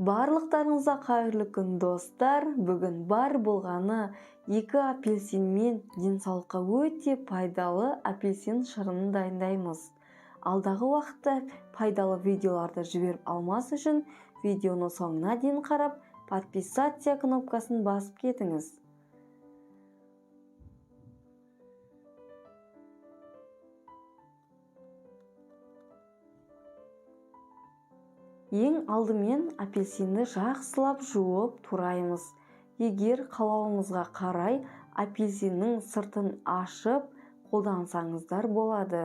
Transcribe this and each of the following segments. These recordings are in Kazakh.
Барлықтарыңызға қайырлы күн, достар. Бүгін бар болғаны 2 апельсинмен денсаулыққа өте пайдалы апельсин шырынын дайындаймыз. Алдағы уақытта пайдалы видеоларды жіберіп алмас үшін видеоны соңына дейін қарап, подписаться кнопкасын басып кетіңіз. Ең алдымен апельсинді жақсылап жуып тураймыз. Егер қалауыңызға қарай апельсиннің сыртын ашып қолдансаңыздар болады.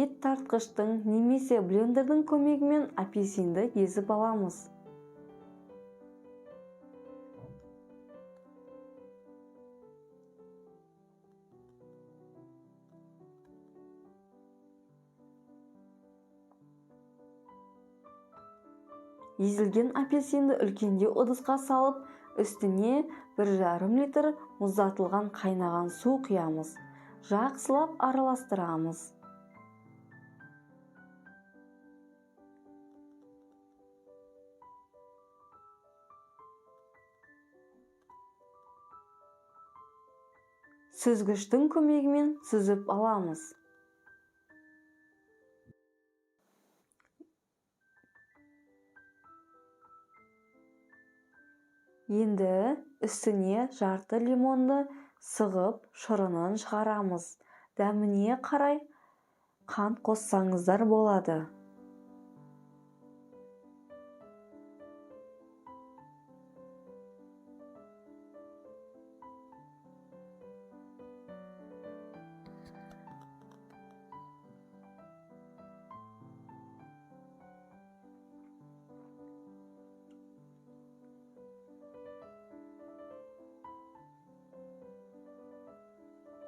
Ет тартқыштың немесе блендердің көмегімен апельсинді езіп аламыз. Езілген апельсинді үлкендеу ыдысқа салып, үстіне 1,5 литр мұздатылған қайнаған су құямыз. Жақсылап араластырамыз. Сүзгіштің көмегімен сүзіп аламыз. Енді үстіне жарты лимонды сығып, шырынын шығарамыз. Дәміне қарай қант қоссаңыздар болады.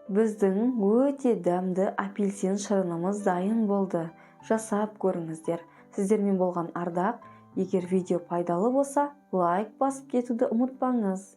Біздің өте дәмді апельсин шырынымыз дайын болды. Жасап көріңіздер. Сіздермен болған Ардақ. Егер видео пайдалы болса, лайк басып кетуді ұмытпаңыз.